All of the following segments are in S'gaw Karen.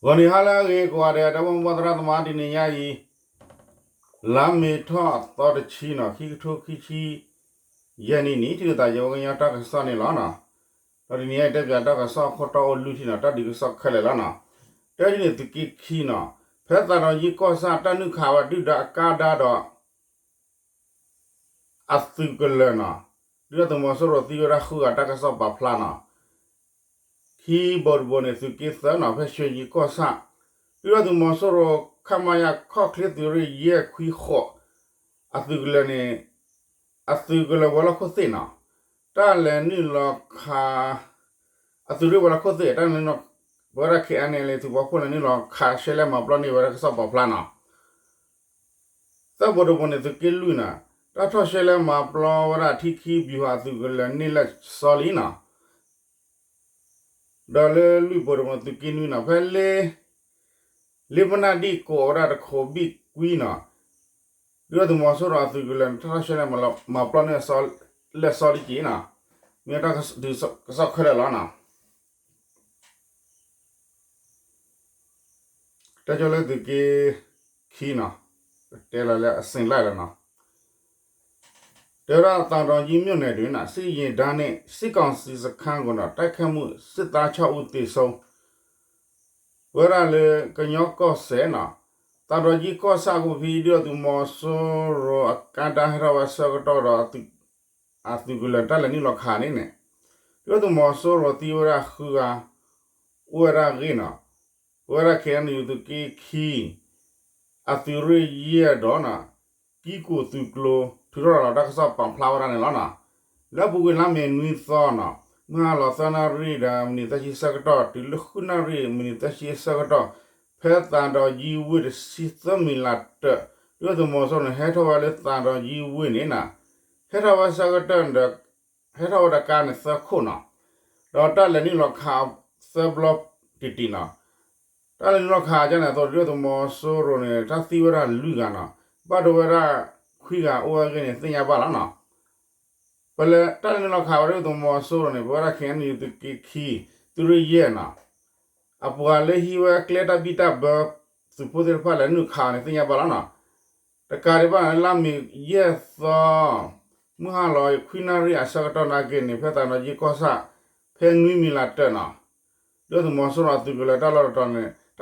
ဂီၤနံၤဟါလၢအဂ့ၤကိးဂၤဒဲး ဒီပုၢ်ဝဲၢ်သရၣ်သမါ တနံၤညါအံၤ လါမ့ၤထီၣ်သီတဆံနီၤ ခံကထိခံဆံယဲၢ်နံၣ်န့ၣ် ထံၣ်လိာ်သးယဝဲကညီတၢ်ကစီၣ်န့ၣ်လီၤနီၤ. ဒီးတနံၤညါအံၤ တဲပၠးတၢ်ကစီၣ်အခိၣ်တီအိၣ်လွံၢ်ထံၣ်နီၤ တၢ်ဒုးကစီၣ်ခဲလၢာ်လီၤနီၤ. တၢထံၣ်န့ၣ် သုးက့ခံနီၤ ဖဲသးဒီးယံကီၢ်ဆၣ်တၢ်နုာ်ခးဝဲဒုၣ်ဒါအကါဒါဒီး အသုးကလၢၤနီၤ ဒုၣ်ဒါသုးမီၤစိရိၤသံဝဲဒၣ်ဃုဂၤ တၢ်ကစီၣ်ပာ်ဖျါနီၤ. ခံဘိတဘိန့ၣ် သုးက့သၢနီၤ ဖဲရွှ့ၣ်ယံၤကီၢ်ဆၣ် ဒုၣ်ဒါသုးမီၤစိရိၤ ခမရ ခီၣ်ချ့သုးရ့ၣ်ယဲၢ်ခွံဃိး အသုးကလၢၤန့ၣ် အသုးကလၢၤဝဲၤလီၢ်ခိၣ်သ့ၣ်နီၤ တၢ်လဲၤနုာ်လီၤခး အသုးရ့ၣ်ဝဲၤလီၢ်ခိၣ်သ့ၣ် တၢ်လဲၤနုာ်လီၤ ပဝဲဒၣ် ခဲအံၤန့ၣ် လၢသုးပာ်ဖှိၣ်လဲၤနုာ်လီၤခးရှဲလဲမၤပျီန့ၢ်ဝဲဒၣ်တၢ်ကစီၣ်ပာ်ဖျါနီၤ. သၢဘိတဘိန့ၣ် သုးက့လွံၢ်နီၤ တၢ်ထီၣ်ရှဲလဲမၤပျီဝဲဒၣ်ထံခံဘံၤဟးအသုးကလၢၤန့ၢ်လၢစီလံနီၤ. ဒီးလၢလွံၢ်ဘိတဘိန့ၣ် သုးက့နွံနီၤ ဖဲလ့ လ့ပနၢ်ဒံၣ်ကိးဝဲဒၣ်တခိးဘံၣ်ကွံနီၤ ဒုၣ်ဒါသုးမီၤစိရိၤအသုးကလၢၤန့ၣ် တၢ်ထီၣ်ရှဲလဲမၤပျီန့ၢ် လၢစီလံက့နီၤ. မ့ၢ်တၢ်ဒုးကစီၣ်ခဲလၢာ်လီၤနီၤ. တဲကၠီလၢသုးက့ခံနီၤ တဲလီၤလၢအစ့လၢ်လီၤနီၤ. တဲဝဲဒၣ် သံတောင်ကြီးမြို့နယ်တွင် စစ်ယာဉ်တန်းနှင့် စစ်ကောင်စီစခန်းကို တိုက်ခိုက်မှု စစ်သားခြောက်ဦးသေဆုံး ပဝဲဒၣ်လၢကညီကီၢ်စဲၣ်နီၤ သံတောင်ကြီးကီၢ်ဆၣ်အပူၤ ဖဲဒုၣ်ဒါသုးမီၤစိရိၤအကါဒါဟဲထီၣ်ဝဲဆၢကတီၢ်ဒီး အသုးကလၢၤတၢ်လဲၤနုာ်လီၤခးန့ၣ်န့ၣ် ဒုၣ်ဒါသုးမီၤစိရိၤသံဝဲဒၣ်ဃုဂၤ အိၣ်ဝဲဒၣ်အဂ့ၢ်နီၤ. ပဝဲဒၣ် ခဲအံၤန့ၣ် သုးက့ခံ အသုးရ့ၣ်ယဲၢ်ဒီး ကံကိၣ်သုးကျိၤ ထုးထီၣ်ရၤလီၤတၢ်ကစီၣ်ပာ်ဖျါဝဲဒၣ်န့ၣ်လီၤနီၤ. လၢအပူၤကွံာ်လါမ့ၤနွံသီနီၤ မုၢ်ဟါလီၤသၢနၣ်ရံၣ်ဒီးမံးနံးသၢဆံဆၢကတီၢ် တုၤလၢဃုနၣ်ရံၣ်မံးနံးသၢဆံအဆၢကတီၢ် ဖဲသံတောင်ကြီးဝ့ၢ်တဆံသၢမံၤလးတၢၢ် ဒုၣ်ဒါသုးမီၤစိရိၤန့ၣ် ဟဲထီၣ်ဝဲလၢသံတောင်ကြီးဝ့ၢ်န့ၣ်နီၤ ဟဲထီၣ်ဝဲဆၢကတီၢ်ဒီး ဟဲထီၣ်ဝဲဒီးကါန့ၣ်သၢခိၣ်နီၤ ဒီးတၢ်လဲၤနုာ်လီၤခးသၢဘျီတံၢ်တံၢ်နီၤ. တၢ်လဲၤနုာ်လီၤခးဒ်န့ၣ်အသိး ဒုၣ်ဒါသုးမီၤစိရိၤန့ၣ် တၢ်သံဝဲဒၣ်လွံၢ်ဂၤနီၤ ဘၣ်ဒိဝဲဒၣ်ခွံဂၤအိၣ်ဝဲအဂ့ၢ်န့ၣ် သ့ၣ်ညါဘၣ်လီၤနီၤ. ပလဲၤတၢ်လဲၤနုာ်လီၤခးဝဲဒၣ်ဒုၣ်ဒါသုးမီၤစိရိၤန့ၣ် ပဝဲဒၣ် ခဲအံၤန့ၣ် သုးက့ခံ သုးရ့ၣ်ယဲၢ်နီၤ အပှၤလၢဟံးဝဲကျဲတၢ်ဘံၣ်တၢ်ဘၢ သုးဖိသ့ၣ်တဖၣ်လဲၤနုာ်ခးအီၤန့ၣ် သ့ၣ်ညါဘၣ်လီၤနီၤ. တကးဒံးဘၣ်န့ၣ် လါမ့ၤယဲၢ်သီ မုၢ်ဟါလီၤခွံနၣ်ရံၣ်အဆၢကတီၢ်နာ်က့န့ၣ် ဖဲသံတောင်ကြီးကီၢ်ဆၣ် ဖဲနွံမံၤလးတၢၢ်နီၤ ဒုၣ်ဒါသုးမီၤစိရိၤအသုးကလၢၤတၢ်လီၢ်တတီၤန့ၣ် တၢ်လဲၤခးကၠိအီၤဒီးဃု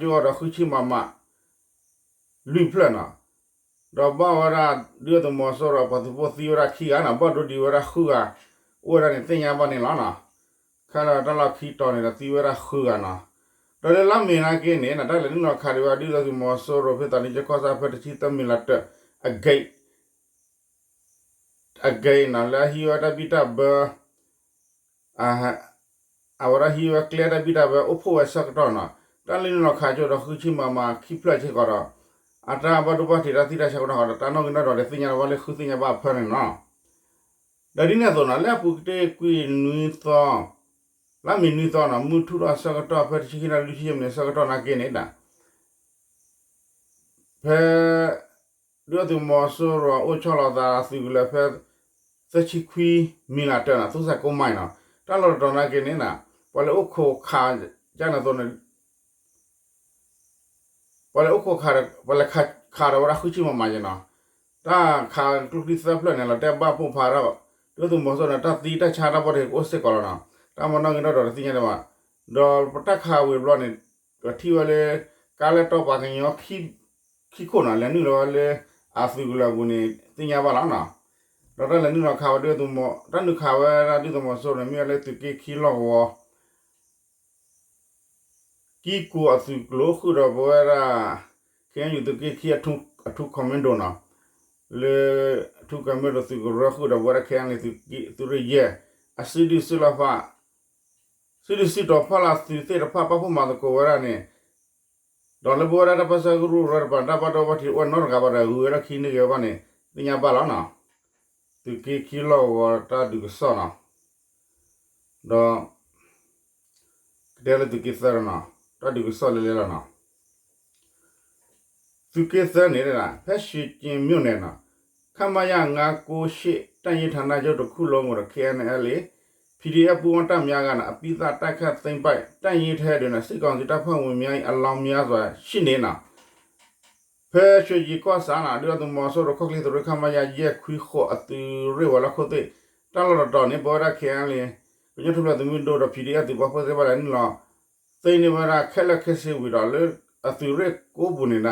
ဆံမးမး လွံၢ်ဖျၢၣ်နီၤ. ဒီးဘၣ်ဝဲဒၣ်ဒုၣ်ဒါသုးမီၤစိရိၤအပှၤသုးဖိသံဝဲဒၣ်ခံဂၤနီၤ ဘၣ်ဒိဒံးဝဲဒၣ်ဃုဂၤ အိၣ်ဝဲဒၣ်န့ၣ်သ့ၣ်ညါဘၣ်န့ၣ်လီၤနီၤ. ခဲလၢာ်တၢ်လီၢ်ခံတီၤန့ၣ်ဒီးသံဝဲဒၣ်ဃုဂၤနီၤ. ဒီးလၢလါမ့ၤနာ်က့န့ၣ် တၢ်လဲၤနုာ်လီၤခးဒံးဝဲဒုၣ်ဒါသုးမီၤစိရိၤဖဲသံတောင်ကြီးကီၢ်ဆၣ်ဖဲတဆံသၢမံၤလးတၢၢ် အဂ့ၢ် အဂ့ၢ်နီၤ လၢအဟံးဝဲတၢ်ဘံၣ်တၢ်ဘၢ အဝဲဒၣ်ဟံးဝဲကျဲတၢ်ဘံၣ်တၢ်ဘၢအိၣ်ဖှိၣ်ဝဲဆၢကတီၢ်နီၤ တၢ်လဲၤနုာ်လီၤခးကၠိဒီးဃုဆံမးမးခံဖျၢၣ်စ့ၢ်ကီးဒီး အတၢ်ဘၣ်ဒိဘၣ်ထံးတၢ်သံတၢ်ဆါကတီၢ်ဃီဒီး တၢ်နီၣ်ဂံၢ်နီၣ်ဒွးဒီးသ့ၣ်ညါလီၤဝဲလၢဃုသ့ၣ်ညါဘၣ်အဖၢန့ၣ်နီၤ. ဒီးဒ်န့ၣ်အသိးနီၤ လၢအပူၤကတၢၢ်ကွံာ်နွံသီ လါမ့ၤနွံသီနီၤ မုၢ်ထူၣ်ထီၣ်ဆၢကတီၢ်ဖဲတဆံခံနၣ်ရံၣ်လွံၢ်ဆံယဲၢ်မံးနံးဆၢကတီၢ်နာ်က့န့ၣ်ဒီး ဖဲ ဒုၣ်ဒါသုးမီၤစိရိၤအိၣ်ဆီလီၤသးအသုးကလၢၤဖဲ သၢဆံခွံမံၤလးတၢၢ်နီၤ သူစဲးကိးမံၤနီၤ တၢ်လီၢ်တတီၤနာ်က့န့ၣ်နီၤ ပှၤလဲၤအိၣ်ခိးခး ကန့ၣ်အသိးန့ၣ် ပှၤလဲၤအိၣ်ခိးခးဒီး ပှၤလဲၤခးဒီးဝဲဒၣ်ဃုဆံမးမးယဲနီၤ တၢ်ခးကျိချံသၢဖျၢၣ်န့ၣ် လီၤတဲာ်ဘၣ်ပိာ်ဖးဒီး ဒုၣ်ဒါသုးမီၤစိရိၤန့ၣ် တၢ်သံတၢ်ဆါတၢ်ဘၣ်ဒိကအိၣ်စ့ၢ်ကီးလီၤနီၤ တၢ်မၤနီၣ်ဂံၢ်နီၣ်ဒွးဒီးသ့ၣ်ညါဒံးဘၣ် ဒီးပတၢ်ခးဝံၤဘျီန့ၣ် ပထံၣ်ဝဲလၢ ကါလၢတီပှၤကညီ ခံခိၣ်နီၤ လဲၤနုာ်လီၤဝဲလၢ အသုးကလၢၤအပူၤန့ၣ် သ့ၣ်ညါဘၣ်လီၤနီၤ. ဒီးတၢ်လဲၤနုာ်လီၤခးဝဲဒုၣ်ဒါသုးမီၤ တၢ်နုာ်ခးဝဲဒၣ်ဒုၣ်ဒါသုးမီၤစိရိၤန့ၣ် မ့ၢ်ဝဲလၢသုးက့ခံလီၢ်ကဝီၤ ကံကိၣ်အသုးကျိၤဃုာ်ဒီးပဝဲဒၣ် ခဲအံၤသုးက့ခံအထူ commando နီၤ လၢ အထူ commando သုးကရၢဃုာ်ဒီးပဝဲဒၣ် ခဲအံၤသုးရ့ၣ်ယဲၢ် အစုဒုၣ်စုလီၤဖး စုဒုၣ်စုတီၤဖီလာ်သုးသ့ၣ်တဖၣ်ပာ်ဖှိၣ်မၤသကိးဝဲဒၣ်န့ၣ် ဒီးလၢပဝဲဒၣ်တၢ်ပၢဆှၢကရူၢ်ကရၢတဖၣ်န့ၣ် တၢ်ဘၣ်ဒိဘၣ်ထံးအိၣ်ဝဲနီတဂၤဘၣ်ဒီး ဂုၤဝဲလၢခံန့ၢ်ဂ့ၤဝဲဘၣ်န့ၣ် သ့ၣ်ညါဘၣ်လီၤနီၤ. သုးက့ခံလီၢ်ကဝီၤတၢ်ဒုးကစီၣ်နီၤ ဒီး ကတဲလၢသုးက့သၢနီၤ တၢ်ဒုးကစီၣ်လဲၤလဲၤလီၤနီၤ. သုးက့သၢန့ၣ် ဖဲ ရွှ့ၣ်ကျင်မြို့နယ်နီၤ ခမရ ငါးကိုးရှစ် တပ်ရင်းဌာနချုပ်တစ်ခုလုံးကိုတော့ ခဲအံၤ ခဲအံၤ PDF ပူဝီတၢ်မၠါဂၤန့ၣ် အပံသၣ်တၢ်ခၣ်သ့ၣ်ပၢၢ် တၢ်ယံၤထဲဒုးန့ၣ် စ့ၢ်ကီးစုတၢ်ဖၢမုၢ်မၠါအံၤ အလောင်းမၠါစွာ ရှိနေနီၤ. ဖဲ ရွှေကျင် ကီၢ်ဆၣ်နီၤ ဒုၣ်ဒါသုးမီၤစိရိၤခီၣ်ချ့သုးရ့ၣ် ခမရ ယဲၢ်ခွံဃိး အသုးရ့ၣ်ဝဲၤလီၢ်ခိၣ်သ့ၣ် တၢ်လီၢ်တတီၤန့ၣ် ပဝဲဒၣ် KNLA ကညီထူၣ်ဖျဲးသုးမုၢ်ဒိၣ်ဒီး PDF သုးပာ်ဖှိၣ်သ့ၣ်တဖၣ်လဲၤနုာ်လီၤ သ့န့ၢ်ဝဲဒၣ်ခဲလၢာ်ခဲဆ့ဝံၤဒီး လၢအသုးရ့ၣ်ကိးပူၤန့ၣ်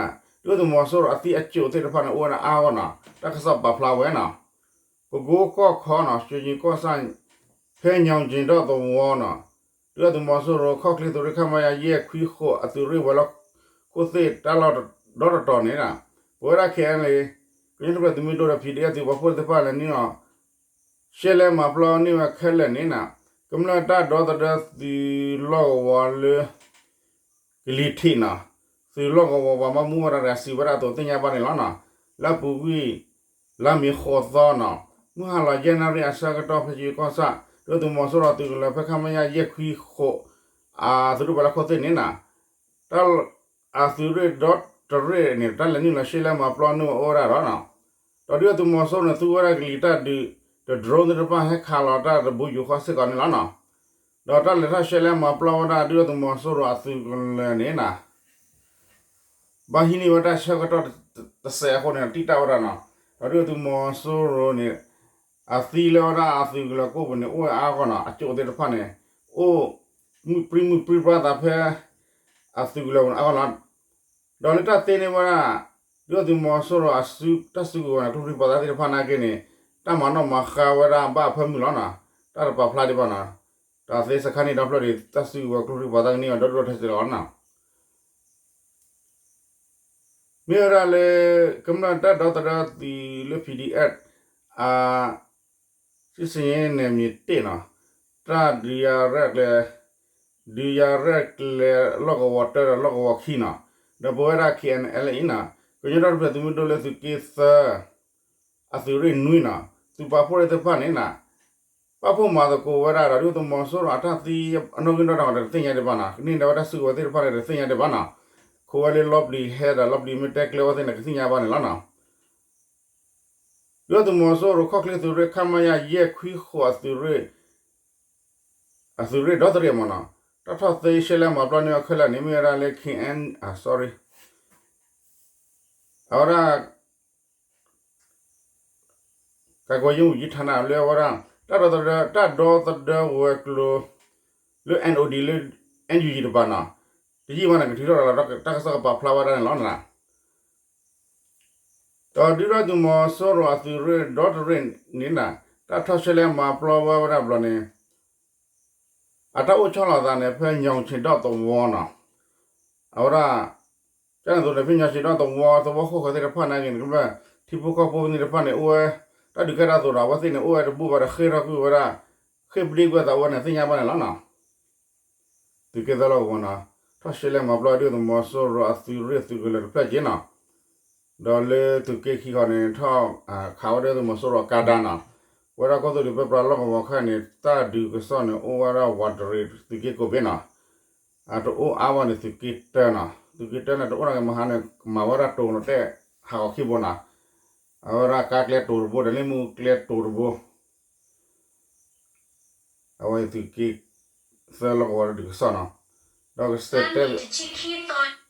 ဒီး ဒုၣ်ဒါသုးမီၤစိရိၤအသံအကၠိၣ်သ့ၣ်တဖၣ်န့ၣ် အိၣ်ဝဲဒၣ်အါဂီၢ်နီၤ တၢ်ကစီၣ်ပာ်ဖျါဝဲနီၤ. ပကိကီၢ်ခီနီၤ ရွှေကျင် ကီၢ်ဆၣ် ဖဲ ညောင်ခြင် ဒီသဝီနီၤ ဒုၣ်ဒါသုးမီၤစိရိၤခီၣ်ချ့သုးရ့ၣ် ခမရ ယဲၢ်ခွံဃိး အသုးရ့ၣ်ဝဲၤလီၢ်ခိၣ်သ့ၣ်တၢ်လီၢ်ဒီတတီၤန့ၣ် ပဝဲဒၣ် KNLA ကညီထူၣ်ဖျဲးသုးမုၢ်ဒိၣ်ဒီး PDF သုးပာ်ဖှိၣ်သ့ၣ်တဖၣ်လဲၤနုာ်လီၤ ရှဲလဲမၤပျီန့ၢ်ဝဲခဲလၢာ်န့ၣ်နီၤ ကမျၢၢ်တၢ်ဒီသဒၢသုးလီၢ်ကဝီၤလၢ ကလံၤထံးနီၤ သုးလီၢ်ကဝီၤပှၤဘၣ်မူဘၣ်ဒါတဂၤစံးဝဲဒၣ်အသိးသ့ၣ်ညါဘၣ်န့ၣ်လီၤနီၤ. လၢအပူၤကွံာ် လါမ့ၤဃိးသီနီၤ မုၢ်ဟါလီၤယဲၢ်နၣ်ရံၣ်အဆၢကတီၢ် ဖဲ ရွှေကျင် ကီၢ်ဆၣ် ဒုၣ်ဒါသုးမီၤစိရိၤအသုးကလၢၤဖဲ ခမရ ယဲၢ်ခွံဃိး အသုးရ့ၣ်ဝဲၤလီၢ်ခိၣ်သ့ၣ်န့ၣ်နီၤ တၢ် အသုးရ့ၣ်ဒီတရ့ၣ်န့ၣ် တၢ်လဲၤနုာ်လီၤရှဲလဲမၤပျီန့ၢ်ဝဲအိၣ်ဝဲဒၣ်ဒီးနီၤ ဒီးဒုၣ်ဒါသုးမီၤစိရိၤန့ၣ် သူဝဲဒၣ်ကလံၤတၢ်ဒုး ဒီး drone သ့ၣ်တဖၣ်ဟဲခးလီၤတၢ်တဘိယူၢ်ဃီစ့ၢ်ကီးန့ၣ်လီၤနီၤ. ဒီးတၢ်လဲၤထီၣ်ရှဲလဲမၤပျီဝဲဒၣ်ဒုၣ်ဒါသုးမီၤစိရိၤအသုးကလၢၤန့ၣ်နီၤ ဘၣ်ဟံးန့ၢ်ဝဲတၢ်ဆၢကတီၢ်တစဲးအဃိန့ၣ် တံာ်တာ်ဝဲဒၣ်နီၤ. ဒီးဒုၣ်ဒါသုးမီၤစိရိၤန့ၣ် အသံလၢဝဲဒၣ်အသုးကလၢၤကိးပူၤန့ၣ် အိၣ်ဝဲအါဂီၢ်နီၤ အကၠိၣ်သ့ၣ်တဖၣ်န့ၣ် အိၣ်မုၢ်ပြံမုၢ်ပြံပြါသးဖဲ အသုးကလၢၤပူၤန့ၣ်အါဂီၢ်နီၤ. ဒီးလၢတၢ်သ့န့ၢ်ဝဲဒၣ် ဒုၣ်ဒါသုးမီၤစိရိၤအစု တၢ်စုကဝဲၤန့ၣ် ကျိချံပှၤသၣ်သ့ၣ်တဖၣ်နာ်က့န့ၣ် တၢ်မၤနီၣ်မၤဃါဝဲဒၣ်ဘၣ်အဖၢမုၢ်လီၤနီၤ. တၢ်တပာ်ဖျါဒံးဘၣ်နီၤ. တၢ်သ့စခါန့ၣ်ဒီဖျၢၣ်န့ၣ် တၢ်စုကဝဲၤကျိချံပှၤသၣ်ကန့ၢ်အီၤဒီဒူၣ်ဒီထၢစ့ၢ်ကီးလီၤနီၤ. မ့ၢ်ဝဲဒၣ်လၢ ကမျၢၢ်တၢ်ဒီသဒၢသုးလၢ PDF အ စစ်ဆင်ရေးနယ်မြေ တစ် နီၤ, တၢ်ဒုးယၤရဲၣ်ကျဲၤ, ဒုးယၤရဲၣ်ကျဲၤလီၢ်ကဝီၤတၢဒီးလီၢ်ကဝီၤခံနီၤ, ဒီးပဝဲဒၣ် KNLA အံၤနီၤ, ကညီတၢ်ထူၣ်ဖျဲးသုးမုၢ်ဒိၣ်လၢသုးက့သၢ အသုးရ့ၣ်နွံနီၤ, သုးပာ်ဖှိၣ်သ့ၣ်တဖၣ်န့ၣ်နီၤ, ပာ်ဖှိၣ်မၤသကိးဝဲဒၣ်ဒီး ဒုၣ်ဒါသုးမီၤစိရိၤအတၢ်သံအနီၣ်ဂံၢ်နီၣ်ဒွးဒီးတသ့ၣ်ညါဒံးဘၣ်နီၤ, ကန့ၢ်ဒၣ်ဝဲတၢ်စုကဝဲၤသ့ၣ်တဖၣ်န့ၣ်တသ့ၣ်ညါဒံးဘၣ်နီၤ, ခိးဝဲလၢလီပျံၤဟဲဒီးလီပျံၤမ့ၢ်တဲကျဲဝဲသ့ၣ်န့ၣ် ကသ့ၣ်ညါဘၣ်န့ၣ်လီၤနီၤ. ဒုၣ်ဒါသုးမီၤစိရိၤခီၣ်ချ့သုးရ့ၣ် ခမရ ယဲၢ်ခွံဃိး အသုးရ့ၣ် အသုးရ့ၣ်ဒီသရ့ၣ်မ့ၢ်နီၤ, တၢ်ထီၣ်သ့ရှဲလဲမၤပျီန့ၢ်ဝဲခဲလၢာ်န့ၣ် မ့ၢ်ဝဲဒၣ်လၢ KN, အဝဲဒၣ် ကာကွယ်ရေးဝန်ကြီးဌာန လၢအဝဲဒၣ် တၢ်ဒီသဒၢ တၢ်ဒီသဒၢဝဲၤကျိၤ လၢ NOD လၢ NUG တပၤနီၤ, တယံာ်ဘၣ်န့ၣ် ကထုးထီၣ်လီၤဒီးတၢ်ကစီၣ်ကပာ်ဖျါဝဲဒၣ်န့ၣ်လီၤနီၤ. ဒီးဒုၣ်ဒါသုးမီၤစိရိၤအသုးရ့ၣ်ဒီတရ့ၣ်န့ၣ်နီၤ, တၢ်ထီၣ်ရှဲလဲမၤပျီဝဲဝဲဒၣ်ဘျီန့ၣ် အတၢ်အိၣ်ဆီလီၤသးန့ၣ် ဖဲညောင်ခြင် ဒီသဝီနီၤ, အဝဲဒၣ် ကန့ၣ်အသိးန့ၣ် ဖဲညောင်ခြင် ဒီသဝီ သဝီခိၣ်ဃၢၤသ့ၣ်တဖၣ်နာ်က့န့ၣ် ကမျၢၢ်ထံဖိကီၢ်ဖိသ့ၣ်တဖၣ်န့ၣ် အိၣ်ဝဲ တၢ်ဒုးကဲထီၣ်အသိးဒီး အဝဲသ့ၣ်န့ၣ် အိၣ်ဝဲတဘူၣ်ဘၣ်ဒီး ဃ့ၢ်ထီၣ်ကွံာ်ဝဲဒၣ် ဃ့ၢ်ပဒံကွံာ်အသးဝဲန့ၣ် သ့ၣ်ညါဘၣ်န့ၣ်လီၤနီၤ. သုးက့သၢလီၢ်ကဝီၤနီၤ, ထီၣ်ရှဲလဲမၤပျီဒုၣ်ဒါသုးမီၤစိရိၤအသုးရ့ၣ်သုးကလၢၤတဖျၢၣ်က့နီၤ, ဒီးလၢသုးက့ခံဃီန့ၣ် ထီၣ်ခးဝဲဒၣ်သုးမီၤစိရိၤအကါဒါနီၤ, ပဝဲဒၣ်ကီၢ်သူလ့ၤပၢပြးလီၢ်ကဝီၤခဲအံၤန့ၣ် တၢ်ဒုးကစီၣ်န့ၣ် အိၣ်ဝဲဒၣ်ဝးတရံးသုးက့ကိးဘ့ၣ်နီၤ, အတအိၣ်အါဝဲန့ၣ်သုးက့တၢနီၤ, သုးက့တၢန့ၣ် တအိၣ်နာ်က့မဟါန့ၣ် မၤဝဲဒၣ်တိၤလီၤတဲာ်ဟးဂီၤခံဘိနီၤ, အဝဲဒၣ်ကါကျဲတိၤတဘိဒီး လ့ၣ်မုၢ်ကျဲတိၤတဘိ အဝဲသုးက့သၢလီၢ်ကဝီၤဒုးကစီၣ်နီၤ, ဒီးကစဲးတဲ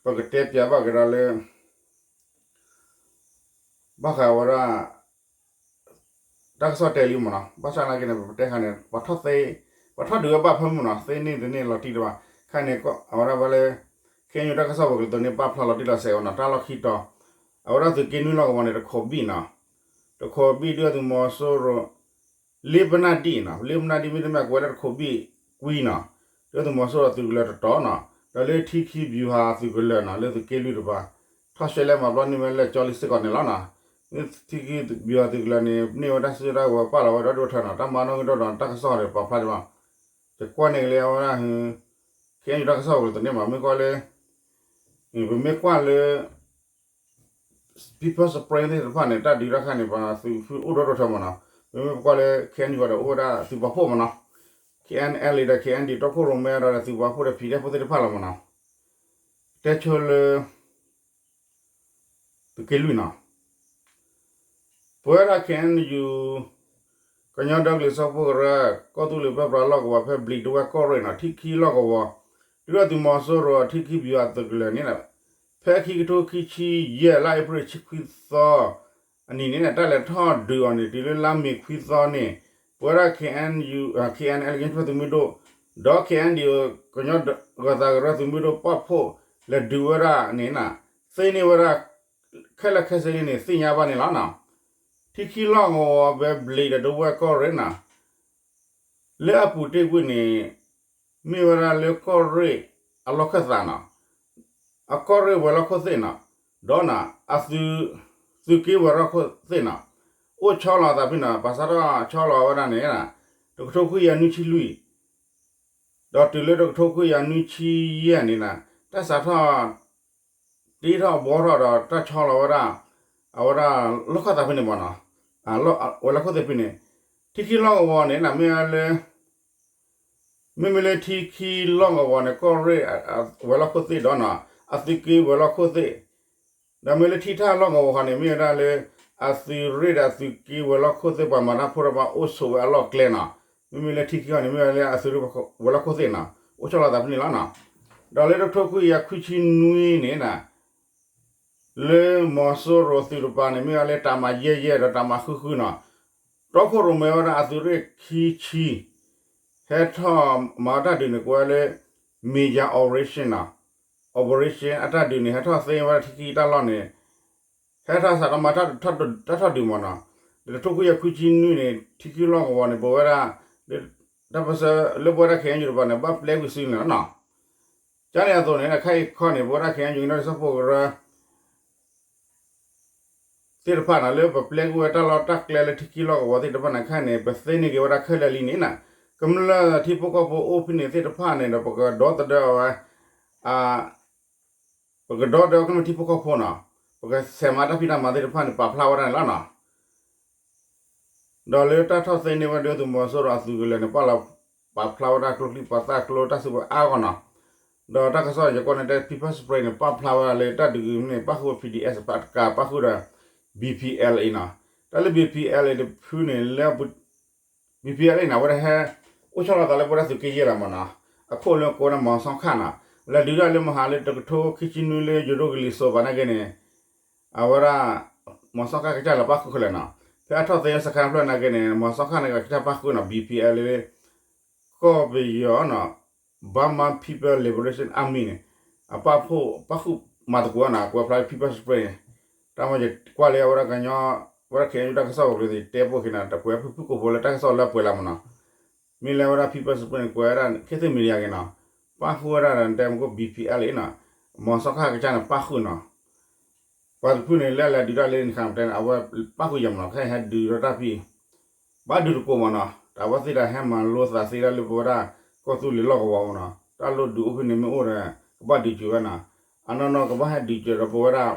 ပကတဲပၠးဘၣ်က့ၤဒီးလၢ ဘၣ်ဃးဝဲဒၣ် တၢ်ကစီၣ်တဲလံမ့ၢ်နီၤ, ဘၣ်ဆၣ်နာ်က့န့ၣ် ပတဲခါန့ၣ် ပှၤထီၣ်သ့ ပှၤထီၣ်ဒုးဝဲဘၣ်ဖၢမုၢ်နီၤ, သ့န့ၢ်တန့ၢ်လီၤတံၢ်တဘၣ်, ခဲအံၤန့ၣ် အဝဲဒၣ်ဝဲလၢ ခဲအံၤတၢ်ကစီၣ်ပူၤကလၢၤသိးန့ၣ် ပာ်ဖျါလီၤတံၢ်လီၤဆဲးဝဲနီၤ, တၢ်လီၢ်ခံတီၤ အဝဲဒၣ်သုးက့နွံလီၢ်ကဝီၤန့ၣ် တခိးဘံၣ်နီၤ, တခိးဘံၣ်ဒုၣ်ဒါသုးမီၤစိရိၤ လ့ပနၢ်ဒံၣ်နီၤ, လ့ပနၢ်ဒံၣ်မ့တမ့ၢ်ကွဲးလၢတခိးဘံၣ်ကွံနီၤ, ဒုၣ်ဒါသုးမီၤစိရိၤအသုးကလၢၤတတီၤနီၤ, ဒီးလၢထံခံဗျူဟာသုးကလၢၤနီၤ, လၢသုးက့လွံၢ်တပၤ ထီၣ်ရှဲလဲမၤပျီန့ၢ်ဝဲလၢာ်ကၠီလံစ့ၢ်ကီးန့ၣ်လီၤနီၤ, မ့ၢ်ထံခံဗျူဟာသုးကလၢၤန့ၣ် န့ၢ်ဝဲတၢ်စုတၢ်ဝဲၤပာ်လီၤဝဲဒီဒူၣ်ထၢနီၤ, တၢ်မၤနီၣ်ဂံၢ်ဒီး တၢ်ကစီၣ်ဒီးပာ်ဖျါဒံးဘၣ်, ယကွၢ်န့ၢ်က့ၤလၢအဝဲဒၣ် ခဲအံၤတၢ်ကစီၣ်ပူၤကလၢၤသိးန့ၣ်မး, မ့ၢ်ကွၢ်လၢ ပမ့ၢ်ကွၢ်လၢ People's Spring သ့ၣ်တဖၣ်န့ၣ် တၢ်ဒုးတၢ်ခါန့ၣ် ပှၤသုးဖိအိၣ်ဒီဒူၣ်ထၢမ့ၢ်နီၤ, ပမ့ၢ်ပကွၢ်လၢ ခဲအံၤန့ၣ်ဒီး အိၣ်ဝဲဒၣ်သုးပာ်ဖှိၣ်မ့ၢ်နီၤ, ခဲအံၤန့ၣ် လံဒီး ခဲအံၤန့ၣ် တီခိၣ်ရိၣ်မဲဒီးသုးပာ်ဖှိၣ်ဒီး ဖံးဒဲဖိသ့ၣ်တဖၣ်လီၤမ့ၢ်နီၤ, တဲဆိလၢ သုးက့လွံၢ်နီၤ, ပဝဲဒၣ် ခဲအံၤန့ၣ် ယူၤ ကညီဒီကလုာ်စၢဖှိၣ်ကရၢ ကီၢ်သူလ့ၤပၢပြးလီၢ်ကဝီၤဖဲဘျံးဒဝဲၢ်ကီၢ်ရ့ၣ်နီၤ ထံခံလီၢ်ကဝီၤ ဒုၣ်ဒါသုးမီၤစိရိၤထံခံပယီၤအသုးကလၢၤန့ၣ် ဖဲခံကထိခံဆံယဲၢ် လါအ့ဖြ့ၣ်တဆံခွံသီ အနံၤန့ၣ် တၢ်လဲၤထီၣ်ဒုးအီၤန့ၣ် တုၤလၢလါမ့ၤခွံသီန့ၣ် ပဝဲဒၣ် K N U, K N L ကညီတဖၣ်သုးမုၢ်ဒိၣ် ဒီး K N D O ကညီဂၢၤသးကရၢသုးမုၢ်ဒိၣ်ပာ်ဖှိၣ် လဲၤဒုးဝဲဒၣ်န့ၣ် သ့န့ၢ်ဝဲဒၣ် ခဲလၢာ်ခဲဆ့န့ၣ် သ့ၣ်ညါဘၣ်န့ၣ်လီၤနီၤ. ထံခံလီၢ်ကဝီၤဖဲဘျံးဒဝဲၢ်ကီၢ်ရ့ၣ်နီၤ လၢအပူၤတ့ၢ်ကွံာ်န့ၣ် မ့ၢ်ဝဲဒၣ်လၢကီၢ်ရ့ၣ်အလီၢ်ခၢၣ်သးနီၤ, အကီၢ်ရ့ၣ်ဝဲၤလီၢ်ခိၣ်သ့ၣ်နီၤ, ဒီးနီၤ အသုး သုးက့ဝဲၤလီၢ်ခိၣ်သ့ၣ်နီၤ, အိၣ်ဆီလီၤအသးဖဲန့ၣ် ပှၤစးထီၣ်ဆီလီၤဝဲဒၣ်န့ၣ် တကထိခွံကယၤနွံဆံလွံၢ် ဒီးတုၤလၢတကထိခွံကယၤနွံဆံယဲၢ်န့ၣ် တၢ်စးထီၣ် တ့ထီၣ်ဘှီထီၣ်ဒီးတၢ်ဆီလီၤဝဲဒၣ် အဝဲဒၣ်လီၢ်ခၢၣ်သးဖဲန့ၣ်မ့ၢ်နီၤ, ဝဲၤလီၢ်ခိၣ်သ့ၣ်ဖဲန့ၣ်, ထံခံလီၢ်ကဝီၤန့ၣ် မ့ၢ်ဝဲလၢ မ့မ့ၢ်လၢထံခံလီၢ်ကဝီၤန့ၣ် ကီၢ်ရ့ၣ်ဝဲၤလီၢ်ခိၣ်သ့ၣ်ဒီးနီၤ အသုးက့ဝဲၤလီၢ်ခိၣ်သ့ၣ်, ဒီးမ့ၢ်လၢထံထၣ်လီၢ်ကဝီၤဃီန့ၣ် မ့ၢ်ဝဲဒၣ်လၢ အသုးရ့ၣ်ဒီးအသုးက့ဝဲၤလီၢ်ခိၣ်သ့ၣ် ပှၤမၤတၢ်ဖိတၢ်ပှၤအိၣ်ဆိးဝဲအလီၢ်ကျဲနီၤ, မ့မ့ၢ်လၢထံခံဃီန့ၣ် မ့ၢ်ဝဲလၢအသုးရ့ၣ်ဝဲၤလီၢ်ခိၣ်သ့ၣ်နီၤ အိၣ်ဆီလီၤသးဖဲန့ၣ်လီၤနီၤ, ဒီးလၢတကထိခွံကယၤခွံဆံနွံန့ၣ် လၢမီၤစိရိၤသုးတပၤန့ၣ် မ့ၢ်ဝဲလၢတၢ်မၤယဲၢ်ယဲၢ်ဒီးတၢ်မၤဃုဃုနီၤ, တီခိၣ်ရိၣ်မဲဝဲဒၣ်အသုးရ့ၣ်ခံဆံ ဟဲထီၣ်မၤတၢ်ဒုးန့ၣ် ကိးဝဲလၢ major operation နီၤ, operation အတၢ်ဒုးန့ၣ် ဟဲထီၣ်သ့ဝဲဒၣ်ထံခံတၢ်လီၢ်န့ၣ် ဟဲထီၣ်စးထီၣ်မၤတၢ်ထီၣ်ဒုးမ့ၢ်နီၤ, တကထိခွံကယၤခွံဆံနွံန့ၣ် ထံခံလီၢ်ကဝီၤန့ၣ် ပဝဲဒၣ် တၢ်ပၢၢ်ဆၢလၢပဝဲဒၣ် K N U တပၤန့ၣ် ဘၣ်ပျဲကွံာ်စုန့ၣ်လီၤနီၤ, ကန့ၣ်အသိးန့ၣ် ခဲအံၤခီန့ၣ် ပဝဲဒၣ် K N U ကညီဒီကလုာ်စၢဖှိၣ်ကရၢ သ့ၣ်တဖၣ်န့ၣ် လၢပပျဲကွံာ်ဝဲတၢ်လီၢ်တၢ်ကျဲလၢထံခံလီၢ်ကဝီၤသ့ၣ်တဖၣ်န့ၣ် ခဲအံၤန့ၣ် ပသ့န့ၢ်က့ၤဝဲဒၣ်ခဲလၢာ်လံန့ၣ်နီၤ, ကမျၢၢ်ထံဖိကီၢ်ဖိအိၣ်ဖဲန့ၣ်သ့ၣ်တဖၣ်န့ၣ်ဒီး ပကဒီသဒၢအဝဲ ပကဒီသဒၢကမျၢၢ်ထံဖိကီၢ်ဖိနီၤ, ပကဆဲးမၤတၢ်ဖံးတၢ်မၤသ့ၣ်တဖၣ်န့ၣ် ပာ်ဖျါဝဲဒၣ်န့ၣ်လီၤနီၤ. ဒီးလၢတၢ်ထီၣ်သ့န့ၢ်ဝဲဒၣ်သုးမီၤစိရိၤအသုးကလၢၤန့ၣ် ပာ်လီၤ ပာ်ဖျါဝဲဒၣ်ကျိချံမျိာ်သၣ်ကျိတၢ်စုကဝဲၤအါဂီၢ်နီၤ, ဒီးတၢ်ကစီၣ်ယကီၢ်န့ၣ် တဲ pepper spray န့ၣ် ပာ်ဖျါဝဲဒၣ်လၢတၢ်ဒုးန့ၣ် ပၣ်ဃုာ်ဝဲ P D S ပာ်တကး ပၣ်ဃုာ်ဒီး B P L A နီၤ, တၢ်လၢ B P L A တဖုန့ၣ် လၢ B P L A န့ၣ် အဝဲဒၣ်ဟဲ အိၣ်ဆီလီၤသးလၢပဝဲဒၣ်သုးက့ယဲၢ်လီၤမ့ၢ်နီၤ, အခိၣ်လၢကိးဝဲဒၣ်မီၤစီၤခၣ်နီၤ, လဲၤဒုးတၢ်လၢမဟါလၢတကထိခံဆံနွံလၢယိၤဒိၣ်ကလံၤစိးဘၣ်နာ်က့န့ၣ် အဝဲဒၣ် မီၤစီၤခၣ်ကစၢ်လၢပၣ်ဃုာ်ခဲလၢာ်နီၤ, ဖဲအထီၣ်သ့စခါဖျၢၣ်နာ်က့န့ၣ် မီၤစီၤခၣ်န့ၣ်ကစၢ်ပၣ်ဃုာ်နီၤ, B P L A လၢ ကီၢ်ပယီၤနီၤ, Burma People Liberation Army န့ၣ် အပာ်ဖှိၣ်ပၣ်ဃုာ်မၤသကိးနီၤ, ကွဲးဖျါလၢ pepper spray န့ၣ်, တၢ်မ့ၢ်ယကွၢ်လၢအဝဲဒၣ်ကညီ ဝဲဒၣ် K N U တၢ်ကစီၣ်ပူၤကျိၤသ့ၣ် တဲပိာ်က့ၤနီၤ, တကွဲးဖုၣ်ဖုၣ်ကိာ်ဖိလၢတၢ်ကစီၣ်လၢအပှဲၤလၢ်မ့ၢ်နီၤ, မ့ၢ်လၢဝဲဒၣ် pepper spray န့ၣ် ကွဲးဝဲဒၣ် ခ့သ့ၣ်မံၤဒယါက့ၤနီၤ, ပၣ်ဃုာ်ဝဲဒၣ်ဒီးတဲမကိၣ် B P L A နီၤ, မီၤစီၤခၣ်ကစၢ်န့ၣ် ပၣ်ဃုာ်နီၤ ပှၤတဖုန့ၣ် လၢအလဲၤဒုးတၢ်လၢနခးတဲန့ၣ် အဝဲပၣ်ဃုာ်ယဲၢ်မ့ၢ်နီၤ, ခဲအံၤဟဲဒုးဒီးတၢ်ဖံး ဘၣ်ဒုးတကိးမ့ၢ်နီၤ, တၢ်အဝဲသ့ၣ်တၢ်ဟဲမၤလိသးသ့ဒၣ်လၢပဝဲဒၣ် ကီၢ်သူလ့ၤလီၢ်ကဝီၤမ့ၢ်နီၤ, တၢ်လိၣ်ဒုးအိၣ်ဖဲန့ၣ်မ့ၢ်အိၣ်ဒီး ကဘၣ်ဒုးစၢၤဝဲနီၤ, အနီၢ်နီၢ်ကဘၣ်ဟဲဒုးစၢၤဒီးပဝဲဒၣ်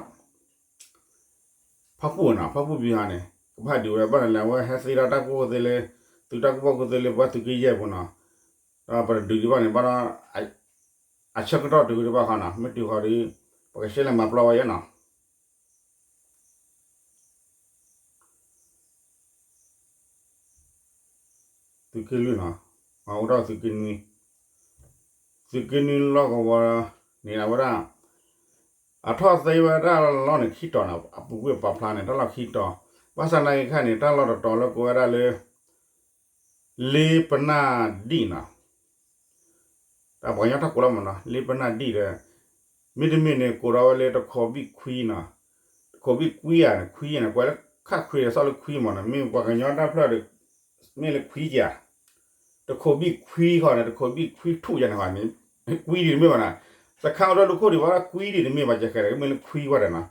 ဖၣ်ပူၣ်နီၤ, ဖၣ်ပူၣ်ဘံဟါန့ၣ် ကဘၣ်ဒုးဝဲ ဘၣ်န့ၣ်လဲၣ် အဝဲဟဲသ့ဒၣ်တၢ်ကူၣ်ဘၣ်ကူၣ်သ့လၢ သုးတၢ်ကူၣ်ဘၣ်ကူၣ်သ့လၢပဝဲသုးက့ယဲၢ်ပူၤနီၤ, ဒီးပတဒုးဒံးဘၣ်န့ၣ် ဘၣ်ဒီး အဆၢကတီၢ်တုၤဝဲဒံးဘၣ်ဃီနီၤ, မ့ၢ်တုၤဃီဒီး ပကရှဲလဲၣ်မၤပျီဝဲယဲၢ်နီၤ သုးက့လွံၢ်နီၤ, မၤအိၣ်ထီၣ်သုးက့နွံ, သုးက့နွံလီၢ်ကဝီၤန့ၣ် အဝဲဒၣ် အထီၣ်သ့ဝဲဒၣ်လီၢ်န့ၣ်ခံတီၤနီၤ, အပူၤကွံာ်ပာ်ဖျါန့ၣ် တၢ်လီၢ်ခံတီၤ, ဘၣ်ဆၣ်နာ်က့ခါန့ၣ် တၢ်လီၢ်တတီၤလၢကိးဝဲဒၣ်လၢ လ့ပနၢ်ဒံၣ်နီၤ, တၢ်ပှၤကညီတၢ်ကိးလီၤမ့ၢ်နီၤ, လ့ပနၢ်ဒံၣ်ဒီး မ့တမ့ၢ်န့ၣ် ကိးထီၣ်ဝဲလၢတခိးဘံၣ်ခွံနီၤ, တခိးဘံၣ်ခွံဧါန့ၣ် ခွံန့ၣ် ကွဲးလၢခၣ်ခွံဒီး စီၣ်လၢခွံမ့ၢ်နီၤ, မ့ၢ်ပှၤကညီတၢ်ဖျၢၣ်ဒီး မ့ၢ်လၢခွံဧါ, တခိးဘံၣ်ခွံဃီန့ၣ် တခိးဘံၣ်ခွံထူၣ်ယါန့ၣ်ဃီန့ၣ်, ကွံဒံးတမ့ၢ်ဘၣ်နီၤ, စခါအိၣ်ဒီးလူခိၣ်ဒံးဘၣ်ဒီး ကွံဒံးတမ့ၢ်ဘၣ် ကဲခဲဒီး မ့ၢ်လၢခွံဝဲဒၣ်နီၤ,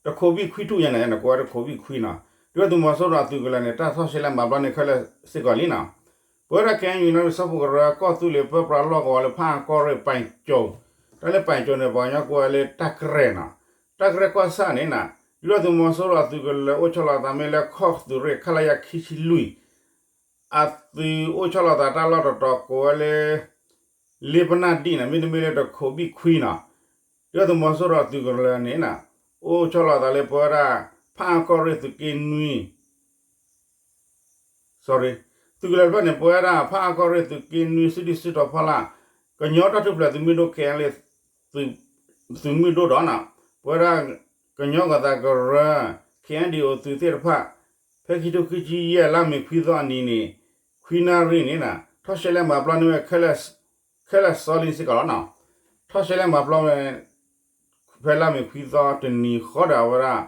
တခိးဘံၣ်ခွံထူၣ်ယါန့ၣ် ယန့ၣ် ကွဲးဝဲတခိးဘံၣ်ခွံနီၤ, ဒုၣ်ဒါသုးမီၤစိရိၤအသုးကလၢၤန့ၣ် တၢ်ဆီၣ်ရှဲလၢမၤပျီန့ၣ်ခဲလၢာ်စ့ၢ်ကီးလံနီၤ, ပဝဲဒၣ် K N U နီၤ ဆၣ်ဖိကရၢ ကီၢ်သူလ့ၤပၢပြးလီၢ်ကဝီၤလၢဖၣ်အၣ်ကီၢ်ရ့ၣ်ပၣ်ကၠိ, တၢ်လၢပၣ်ကၠိန့ၣ် ပှၤကညီကွဲးဝဲလၢတၢ်ကရဲၣ်နီၤ, တၢ်ကရဲၣ်ကွၢ်ဆၣ်န့ၣ်နီၤ, ဒုၣ်ဒါသုးမီၤစိရိၤအသုးကလၢၤအိၣ်ဆီလီၤသးမ့ၢ်လၢခီၣ်သုးရ့ၣ် ခလရ ခံဆံလွံၢ် အသုးအိၣ်ဆီလီၤသးတၢ်လီၢ်တတီၤကိးဝဲလၢ လ့ပနၢ်ဒံၣ်နီၤ, မ့တမ့ၢ်လၢတခိးဘံၣ်ခွံနီၤ, ဒုၣ်ဒါသုးမီၤစိရိၤအသုးကလၢၤန့ၣ်နီၤ, အိၣ်ဆီလီၤသးလၢပဝဲဒၣ် ဖၣ်အၣ်ကီၢ်ရ့ၣ်သုးက့နွံ sorry သုးကလၢၤတဖျၢၣ်န့ၣ် ပဝဲဒၣ်ဖးအါကီၢ်ရ့ၣ် သုးက့နွံ စုဒုၣ်စုတီၤဖီလာ် ကညီတၢ်ထူၣ်ဖျဲးသုးမုၢ်ဒိၣ် ခဲအံၤလၢ သုးမုၢ်ဒိၣ်ဒီးနီၤ ပဝဲဒၣ် ကညီဂီၤသးကရၢ ခဲအံၤဒံးအိၣ်သုးသ့ၣ်တဖၣ် ဖဲခံထိခံဆံယဲၢ် လါမ့ၤခွံသီအနံၤန့ၣ် ခွံနၣ်ရံၣ်န့ၣ် ထီၣ်ရှဲလဲၣ်မၤပျီန့ၢ်ဝဲ ခဲလၢာ်စီလ့စ့ၢ်ကီးလီၤနီၤ. ထီၣ်ရှဲလဲၣ်မၤပျီဝဲ ဖဲလါမ့ၤခွံသီတနံၤဃီဒီး အဝဲဒၣ်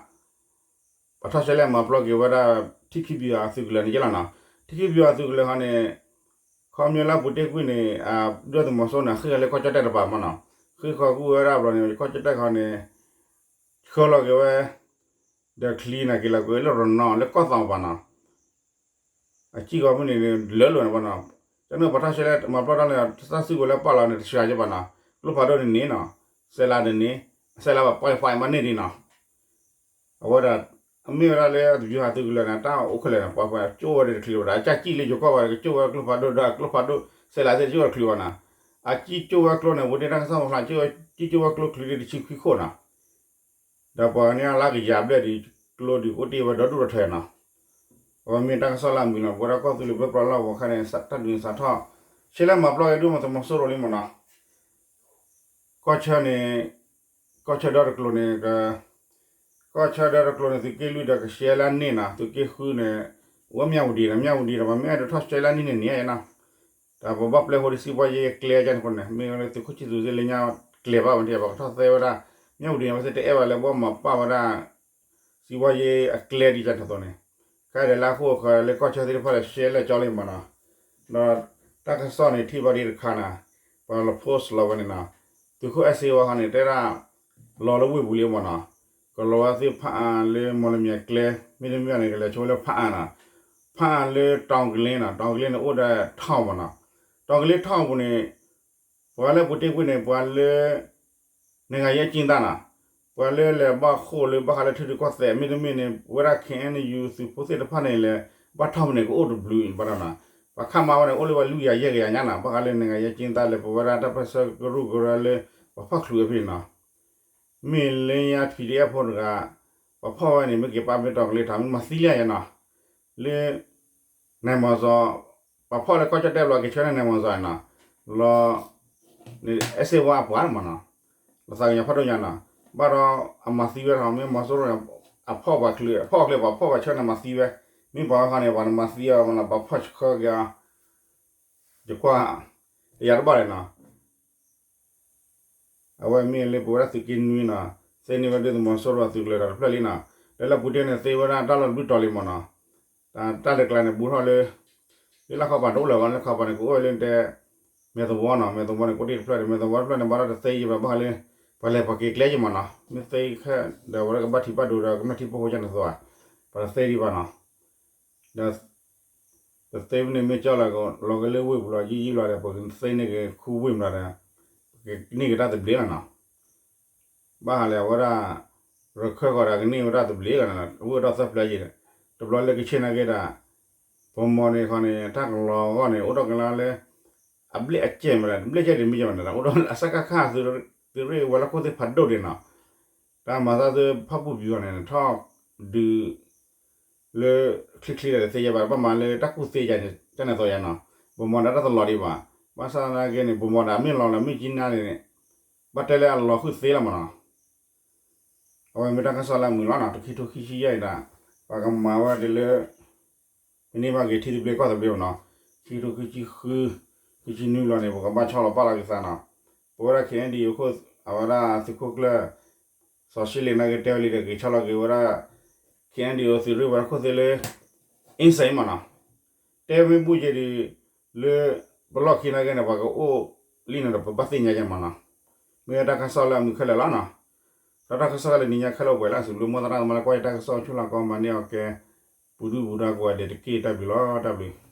ပှၤထီၣ်ရှဲလဲၣ်မၤပျီက့ၤဝဲဒၣ် ထံခံပယီၤအသုးကလၢၤန့ၣ်ယဲလီၤနီၤ. ထံခံပယီၤအသုးကလၢၤဟီန့ၣ် ခီပညီလၢအပူၤတ့ၢ်ကွံာ်န့ၣ် ဒုၣ်ဒါသုးမီၤစိရိၤန့ၣ် ဃ့ၢ်ဃီၤလၢကီၢ်ကၠီၣ်တဲၣ်တပၤမးနီၤ. ဃ့ၢ်ဃီၤကွံာ်ဝဲဒၣ်ဘျီန့ၣ် ကီၢ်ကၠီၣ်တဲၣ်ခီန့ၣ် ဆှၢလီၤက့ၤဝဲ ဒီးချံန့ၣ်က့ၤလီၤကွံာ်လၢရနီၤ လၢကီၢ်သီပၤနီၤ. အစံၣ်ဂီၤမုၢ်နံၤန့ၣ် လၢလိာ်န့ၣ်ဘၣ်နီၤ. ကန့ၣ်ပှၤထီၣ်ရှဲလဲၣ်မၤပျီတၢ်လၢ တၢ်စုကဝဲၤလၢပာ်လီၤန့ၣ် တစှၤကဘၣ်နီၤ. ကျိဖးဒိၣ်န့ၣ်န့ၣ်နီၤ စဲးလးဒ်န့ၣ် စဲးလးဘၣ်ပှဲၤပှဲၤမးန့ၢ်ဒံးနီၤ. အဝဲဒၣ် အမ့ၢ်ဝဲဒၣ်လၢအတဘျုးဟးသုးကလၢၤန့ၣ် တၢ်အိၣ်ခဲလၢာ်န့ၣ် ပှၤပှဲၤကၠိဝဲဒၣ်တချုးဘၣ်ဒီး အစၢ်ကံၣ်လၢယိၤကီၢ်ဝဲဒီး ကၠိဝဲကျိဖးဒိၣ်ဒီး ကျိဖးဒိၣ် စဲးလးသ့ၣ်တကၠိဝဲတချုးဘၣ်နီၤ. အစံၣ်ကၠိဝဲကျိန့ၣ် ဝံၤတ့ၢ်တၢ်ကစီၣ်မဖျါ ကၠိဝဲကျိချုးဒံးတဆံခွံခိၣ်နီၤ. ဒီးပှၤကညီလၢကယၤဘျဲၣ်ဒံးကျိဒံးကအိၣ်တ့ၢ်ဝဲဒီဒူၣ်ဒီထၢနီၤ. အဝဲမ့ၢ်တၢ်ကစီၣ်လၢအမုာ်လီၤ ပဝဲဒၣ်ကီၢ်သူလ့ၤဘၢၣ်ပြၢလီၢ်ကဝီၤခါန့ၣ် တၢ်ဒုးန့ၣ်စးထီၣ် ရှဲလဲၣ်မၤပျီက့ၤဒုၣ်ဒါသုးမီၤစိရိၤလံမးနီၤ. ကီၢ်ဆၢန့ၣ် ကီၢ်ဆၢဒီတကျိၤန့ၣ် ကီၢ်ဆၢဒီတကျိၤန့ၣ် သုးက့လွံၢ်ဒီးကရှဲလၢန့ၣ်နီၤ သုးက့ဃုန့ၣ် အိၣ်ဝဲမၠၣ်ဝတံၤဒီး မၠၣ်ဝတံၤဒီး ပှၤမ့ၢ်အဲၣ်ဒိးထီၣ်ရှဲလၢန့ၣ်န့ၣ်နီၤ တၢ်ပဘၣ်ပျဲဃိဒီးစံးဘီယ့အကျဲကန့ၣ်အဃိန့ၣ် မ့ၢ်ဝဲလၢသုးခိၣ်ဆံသူးသ့ၣ်လၢညါကျဲၤဘၣ်ဝဲန့ၣ် ပှၤကထီၣ်သဲဝဲဒၣ် မၠၣ်ဝတံၤန့ၣ် အဝဲသ့ၣ်တအဲၣ်ဘၣ်လၢဘီမၤပာ်ဝဲဒၣ် စံးဘီယ့အကျဲဒ်ကန့ၣ်အသိးန့ၣ် ခဲဒီးလၢအဃိဃီလၢကီၢ်ဆၢသ့ၣ်တဖၣ်ဒီးရှဲလဲၣ်ကၠီလံမးနီၤ. ဒီးတၢ်ကစီၣ်န့ၣ်ထံၣ်ဘၣ်ဒံးတခါနီၤ ပှၤလီၤ post လီၤဝဲန့ၣ်နီၤ သုးခိၣ်အဲၣ်စ့ဝါခီန့ၣ် တဲဒၣ် လီၤလၢဝ့ၢ်ပူၤလံမးနီၤ ကလီၤဝဲသ့ၣ်ဖးအါလၢမီၢ်လမၠဲၤကျဲ မ့တမ့ၢ်န့ၣ် ကလဲၤဆိဝဲလၢဖးအါနီၤ ဖးအါလၢတီၤကလ့နီၤ တီၤကလ့န့ၣ်အိၣ်ဒီးထီၣ်မးနီၤ တီၤကလ့ထီၣ်အပူၤန့ၣ် ပှၤလၢပူၤတ့ၢ်ကွံာ်န့ၣ် ပှၤလၢ နဂၤယဲကၠ့သၣ်နီၤ ပှၤလၢလဲၤဘၣ်ဃိၣ်လၢဘၣ်ဃးလၢထံရူၢ်ကီၢ်သဲး မ့တမ့ၢ်န့ၣ် ပဝဲဒၣ် ခဲအံၤယူ သုးဖိသ့ၣ်တဖၣ်န့ၣ်လဲၤ ဘၣ်ထီၣ်မးန့ၣ် ကအိၣ်တဘျုးဘၣ်ဒီးနီၤ ပှၤခးမၤဝဲန့ၣ် အိၣ်လၢပှၤလွံၢ်ကယၤယဲၢ်ကယၤညါနီၤ ဘၣ်ဃးလၢနဂၤယဲကၠ့သၣ်လၢ ပဝဲဒၣ်တၢ်ပၢၢ်ဆၢကရူၢ်ကရၢလၢ ပှၤဖီၣ်ချုးအဖဲန့ၣ်နီၤ မ့ၢ်လၢညါ PDF ဖိတဂၤ ပှၤဖီၣ်ဝဲန့ၣ် မ့ၢ်က့ၤပာ်မ့ၢ်တီၤကလ့ထီၣ် မ့ၢ်မၤသံလံယဲနီၤ လၢ နမီၤစီၤ ပှၤဖီၣ်လၢကီၢ်ကၠီၣ်တဲၣ်ဘျီက့ၤဆၢန့ၣ် နမီၤစီၤနီၤ လီၤ အဲၣ်စ့ဝါအပှၤမးနီၤ လီၤသးကညီၤဖးဒိၣ်ညါနီၤ ဘၣ်ဒီးအမၤသံဝဲထီၣ် မ့ၢ်မီၤစိရိၤန့ၣ် အဖီၣ်ပှၤချုး အဖီၣ်အီၤချ့ ပှၤဖီၣ်ပှၤဆၢန့ၣ် မၤသံဝဲ မ့ၢ်ပှၤဝဲခီန့ၣ် ပှၤနမၤသံအီၤမးနီၤ ပှၤဖီၣ်ဆှၢက့ၤအီၤ ယကွၢ် တယၤတဘၣ်လဲၣ်နီၤ အဝဲမ့ၢ်လၢပဝဲဒၣ်သုးက့နွံနီၤ သ့န့ၢ်ဝဲဒုၣ်ဒါသုးမီၤစိရိၤအသုးကလၢၤဒီးတဖျၢၣ်လံနီၤ လၢလၢပူၤတ့ၢ်န့ၣ် သ့ဝဲဒၣ်တၢ်လီၢ်တဘျုးတီၤလံမးနီၤ တၢ်လၢကျါန့ၣ် ဘူးထီၣ်လၢ လၢလၢခီပၤတအိၣ်လၢၤဘၣ် လၢခီပၤန့ၣ် ကအိၣ်ဝဲလၢတဲ မဲာ်သဝီနီၤ မဲာ်သဝီန့ၣ် ကအိၣ်တ့ၢ်တဖျၢၣ်ဒီး မဲာ်သဝီတဖျၢၣ်န့ၣ် ဘၣ်ထီၣ်တသ့ယံၤဘၣ် ဘၣ်ဃးလၢ ပှၤလဲၤပှၤက့ၤကျဲယံၤမးနီၤ မ့ၢ်သ့ခဲဒီးဝဲဒၣ်ကဘၣ်ထံးဘၣ်ဒိဒီး ကမျၢၢ်ထံဖိဃိကန့ၣ်သိး ပှၤတသ့ဒံးဘၣ်နီၤ ဒီး တသ့န့ၣ်မ့ၢ်ကၠီလီၤ လီၤက့ၤလၢဝ့ၢ်ပူၤလီၤ ယံာ်ယံာ်လီၤဒီး ပကသ့န့ၢ်က့ၤခူဝ့ၢ်မးဒီး ပကန့ၢ်က့ၤတၢ်သဘျ့လီၤနီၤ ဘၣ်ဃးလၢအဝဲဒၣ် ရခၢၣ်ဃီဒီးကန့ၢ်ဝဲဒၣ်သဘျ့ဂၤန့ၣ်လီၤ ဝ့ၢ်ဒီးသၢဖျၢၣ်ယံၤ တဘျီလၢကဆ့ၣ်နာ်က့ဒီး ပမီၤန့ၣ်ခီန့ၣ် တၢ်ကလီၤအဂီၢ်န့ၣ် အိၣ်ထီၣ်ကလါလၢ အဘျဲၣ်အကဲမးဒီး ဘျဲၣ်ကဲဒ်မ့ၢ်ကဲမးဒီး အိၣ်ဒီးအစကခ သုးရ့ၣ်ဝဲလၢခိၣ်သ့ၣ်ဖးဒိၣ်ဒံးနီၤ တၢ်မၤသးသုဖၣ်ပူၣ်ပျံၤအီၤန့ၣ် ထီၣ်ဒုး လၢချံချံဒီးတသ့ယဲဘၣ် ဘၣ်မၤလၢတၢ်ကူၣ်သ့ယၤန့ၣ် တၢ်န့ၣ်သိးယၤနီၤ ပမီၤဒီးတၢ်တလီၤဒံးဘၣ် ဘၣ်ဆၣ်သနာ်က့န့ၣ် ပမီၤဒီးမ့ၢ်လီၤလၢမ့ၢ်ကံနါန့ၣ် ဘၣ်တဲလၢအလီၤဃုာ်သ့လီၤမးနီၤ အဝဲမ့ၢ်တၢ်ကစီၣ်လၢအမုာ်လီၤနီၤ တခံထိခံဆံယဲၢ်အံၤဒၣ် ပှၤကမၤဝဲဒ်လၢ ပန့ၢ်ဘၣ်က့ၤထံသဘျ့ကီၢ်သဘျ့မးနီၤ ခံထိခံဆံဃု ခံဆံနွံလီၤန့ၣ် ပကဘၣ်ဆီလီၤပာ်လီၤက့ၤသးနီၤ ပဝဲဒၣ် ခဲအံၤဒံး အခိၣ် အဝဲဒၣ်သုးခိၣ်ကျၢၢ် စီၤရှ့လ့ၣ်နာ်က့တဲဝဲလံဒီး က့ၤဆီလီၤက့ၤဝဲဒၣ် ခဲအံၤဒံး သုးရ့ၣ်ဝဲလၢခိၣ်သ့ၣ်လၢ အ့စဲမးနီၤ တဲမ့ၢ်ဘူၣ်က့ၤဒံး လၢ ပလီၢ်ခံနာ်က့န့ၣ် ပှၤကအိၣ်လံနီၤဒီး ပဘၣ်သ့ၣ်ညါယဲမးနီၤ မ့ၢ်ဝဲတၢ်ကစီၣ်လၢအမုာ်ခဲလၢာ်လီၤနီၤ ဒီးတၢ်ကစီၣ်လၢနံၤညါခဲလၢာ်ပှဲၤလၢအစံးဘျုးမိၢ်သရၣ်သမါလၢကွၢ်ယတၢ်ကစီၣ်ဆူၣ်လီၤကီမၤန့ၢ်အီၤကဲ ပူၤဒုၣ်ပူၤဒါကိးဂၤဒဲးတက့ၢ် တၢ်ဘျုးလီၤ တၢ်ဘျုး